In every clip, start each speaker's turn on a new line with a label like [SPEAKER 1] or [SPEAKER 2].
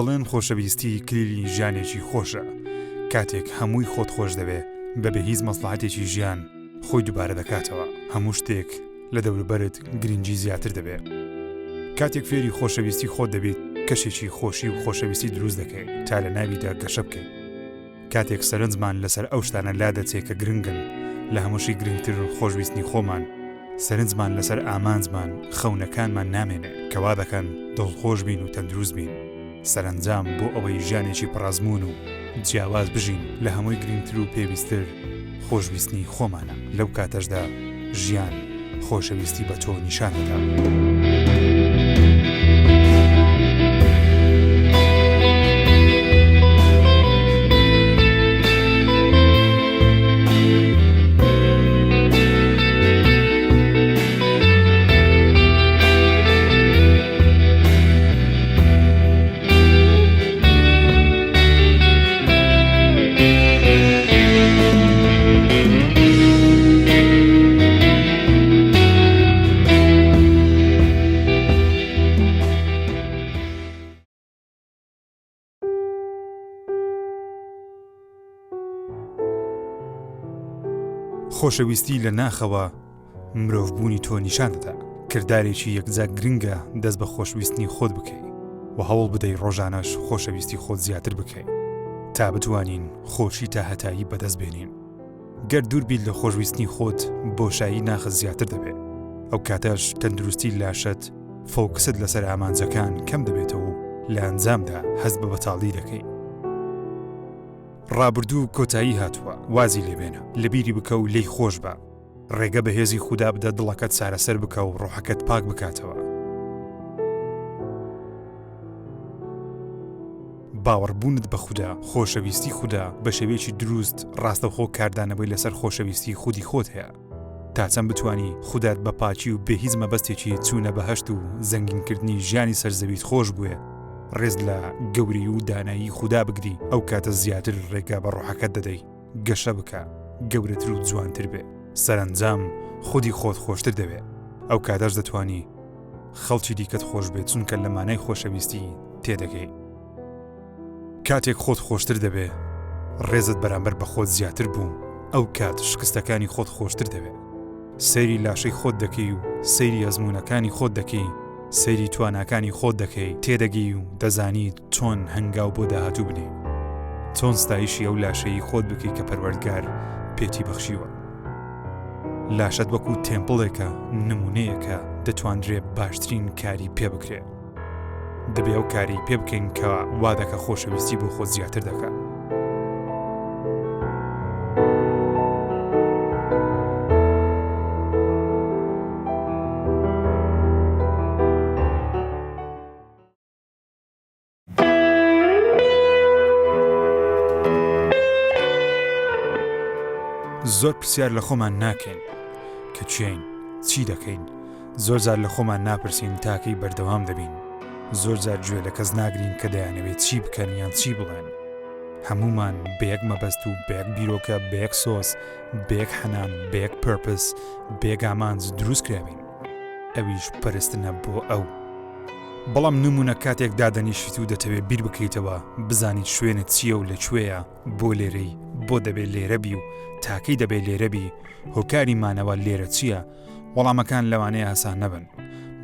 [SPEAKER 1] دەڵێن خۆشەویستی کلیلی ژیانێکی خۆشە، کاتێک هەمووی خۆت خۆش دەوێ بەبێ هیچ مەسڵەحەتێکی ژیان خۆی دووبارە دەکاتەوە، هەموو شتێک لە دەوروبەرت گرنگی زیاتر دەبێ. کاتێک فێری خۆشەویستی خۆت دەبیت کەشێکی خۆشی و خۆشەویستی دروست دەکەی تا لە ناویدا گەشە بکەی. کاتێک سەرنجمان لەسەر ئەو شتانە لادەچێ کە گرنگن، لە هەمووشی گرنگتر خۆشویستنی خۆمان، سەرنجمان لەسەر ئامانجمان، خەونەکانمان نامێنێ، کە وا دەکەن دڵخۆش بین و تەندروست بین. سەرەنجام بۆ ئەوەی ژیانێکی پڕئەزموون و جیاواز بژین، لە هەمووی گرنگتر و پێویستتر خۆشویستنی خۆمانە، لەو کاتەشدا ژیان خۆشەویستی بە تۆ نیشان دەدا. خۆشەویستی لە ناخەوە مرۆڤبوونی تۆ نیشان دەدا. کردارێکی یەکجار گرنگە دەست بە خۆشویستنی خۆت بکەی و هەوڵ بدەی ڕۆژانەش خۆشەویستی خۆت زیاتر بکەی تا بتوانین خۆشی تا هەتایی بەدەست بێنین. گەر دوور بیت لە خۆشویستنی خۆت بۆشایی ناخت زیاتر دەبێت ئەو کاتەش تەندروستی لاشەت فۆکست لەسەر ئامانجەکان کەم دەبێتەوە و لە ئەنجامدا هەست بە بەتاڵی دەکەی. ڕابردوو کۆتایی هاتووە وازی لێبێنە لەبیری بکە و لێی خۆش بە. ڕێگە بە هێزی خودا بدە دڵەکەت چارەسەر بکە و ڕۆحەکەت پاک بکاتەوە. باوەڕبوونت بە خودا، خۆشەویستی خودا بە شێوەیەکی دروست ڕاستەوخۆ کاردانەوەی لەسەر خۆشەویستی خودی خۆت هەیە. تا چەند بتوانی خودات بە پاکی و بێ هیچ مەبەستێکی چوونە بەهەشت و زەنگینکردنی ژیانی سەر زەویت خۆش بوێ، ڕێز لە گەورەی و دانایی خودا بگری، ئەو کاتە زیاتر ڕێگا بە ڕۆحەکەت دەدەی. گەشە بکا، گەورەتر و جوانتر بێ، سەرەنجام خودی خۆت خۆشتر دەوێ، ئەو کاتەش دەتوانی خەڵکی دیکەت خۆش بێ چونکە لە مانای خۆشەویستی تێدەگەی. کاتێک خۆت خۆشتر دەوێ، ڕێزت بەرامبەر بە خۆت زیاتر بوو، ئەو کات شکستەکانی خۆت خۆشتر دەوێ. سەیری لاشەی خۆت دەکەی و سەیری ئەزموونەکانی خۆت دەکەی، سەیری تواناکانی خۆت دەکەی، تێدەگەی و دەزانیت چۆن هەنگاو بۆ داهاتوو بنێی، چۆن ستایشی ئەو لاشەی خۆت بکەی کە پەروەردگار پێتی بەخشیوە. لاشەت وەکو temple ێکە، نموونەیەکە دەتواندرێ باشترین کاری پێ بکرێ. دەبێ ئەو کاری پێ بکەین کە وا دەکا خۆشەویستی بۆ خۆت زیاتر دەکا. زۆر پرسیار لە خۆمان ناکەین کە کێین چی دەکەین زۆر جار لە خۆمان ناپرسین تاکەی بەردەوام دەبین زۆر جار گوێ لە کەس ناگرین کە دەیانەوێت چی بکەن یان چی بڵێن هەمومان بە یەک مەبەست و بە یەک بیرۆکە بە یەک سۆز بە یەک حەنان بە یەک purpose بە یەک ئامانج دروست کراوین ئەویش پەرستنە بۆ ئەو بەڵام نمونە کاتێک دادەنیشیت و دەتەوێت بیر بکەیتەوە بزانیت شوێنت چییە و لە کوێیە بۆ لێرەی بۆ دەبێت لێرە بی و تاکەی دەبێت لێرە بی هۆکاری مانەوە لێرە چییە وەڵامەکان لەوانەیە ئاسان نەبن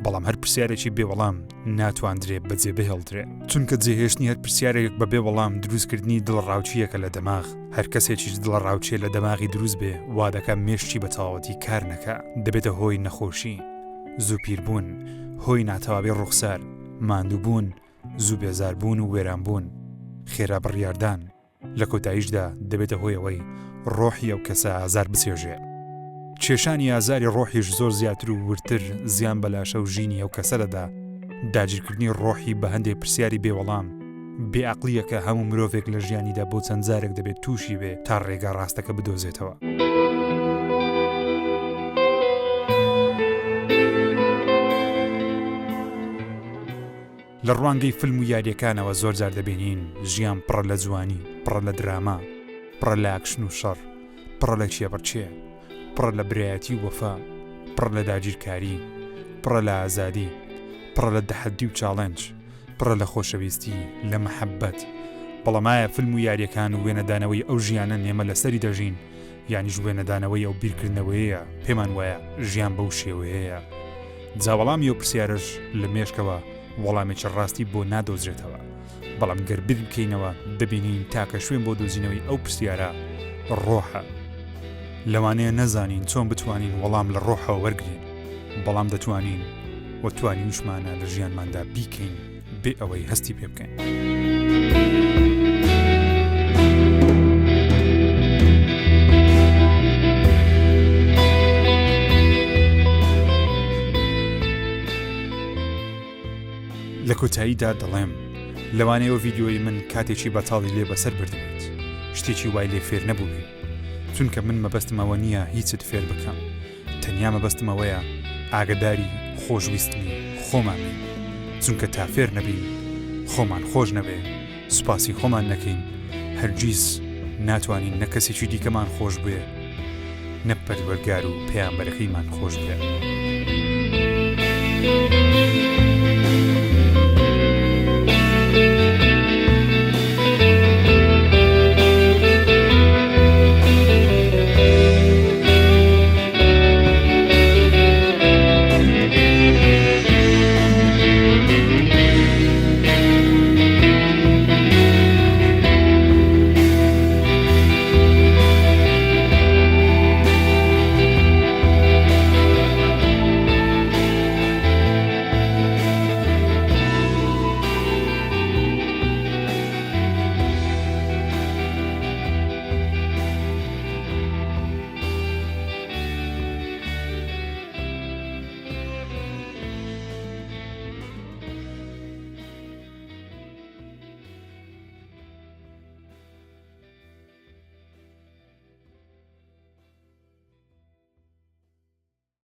[SPEAKER 1] بەڵام هەر پرسیارێکی بێ وەڵام ناتواندرێ بەجێ بهێڵدرێ چونکە جێهێشتنی هەر پرسیارێک بە بێ وەڵام دروستکردنی دڵەڕاوکییەکە لە دەماغ هەر کەسێکیش دڵەڕاوکێ لە دەماغی دروست بێ وا دەکا مێشکی بە تەواوەتی کار نەکا دەبێتە هۆی نەخۆشی زوو پیربوون هۆی ناتەواوی ڕوخسار ماندووبوون زوو بێزاربوون و وێرانبوون خێرا بڕیاردان لە کۆتاییشدا دەبێتە هۆی ئەوەی ڕۆحی ئەو کەسە ئازار بچێژێ. کێشانی ئازاری ڕۆحیش زۆر زیاتر و وردتر زیان بە لاشە و ژینی ئەو کەسە دەدا. داگیرکردنی ڕۆحی بە هەندێ پرسیاری بێ وەڵام، بێ ئەقڵییە کە هەموو مرۆڤێک لە ژیانیدا بۆ چەند جارێک دەبێت تووشی بێ تا ڕێگا ڕاستەکە بدۆزێتەوە. لە ڕوانگەی فیلم و یارییەکانەوە زۆرجار دەبینین ژیان پڕە لە جوانی، پڕە لە دراما، پڕە لە ئاکشن و شەڕ، پڕە لە کێبڕکێ، پڕە لە برایەتی و وەفا، پڕە لە داگیرکاری، پڕە لە ئازادی، پڕە لە تەحەدی و challenge. پڕە لە خۆشەویستی، لە مەحەببەت. بەڵام ئایا فیلم و یارییەکان وێنەدانەوەی ئەو ژیانەن ئێمە لەسەری دەژین، یانیش وێنەدانەوەی ئەو بیرکردنەوەیەیە پێمان وایە ژیان بەو شێوەیەیە؟ جا وەڵامی ئەو پرسیارەش لە مێشکەوە وەڵامێکی ڕاستی بۆ نادۆزرێتەوە. بەڵام گەر بیر بکەینەوە دەبینین تاکە شوێن بۆ دۆزینەوەی ئەو پرسیارە ڕۆحە. لەوانەیە نەزانین چۆن بتوانین وەڵام لە ڕۆحەوە وەرگرین، بەڵام دەتوانین و توانیوشمانە لە ژیانماندا بیکەین بێ ئەوەی هەستی پێ بکەین. لە کۆتاییدا دەڵێم لەوانەیە ئەو ڤیدیۆی من کاتێکی بەتاڵی لێ بەسەر بردبێت شتێکی وای لێ فێر نەبووبی چونکە من مەبەستم ئەوە نییە هیچت فێر بکەم تەنیا مەبەستم ئەوەیە ئاگداری خۆشویستنی خۆمان بین چونکە تا فێر نەبین خۆمان خۆش نەبێ سوپاسی خۆمان نەکەین هەرگیز ناتوانین نە کەسێکی دیکەمان خۆش بوێ نە پەروەرگار و پەیامبەرەکەیمان خۆش بوێ.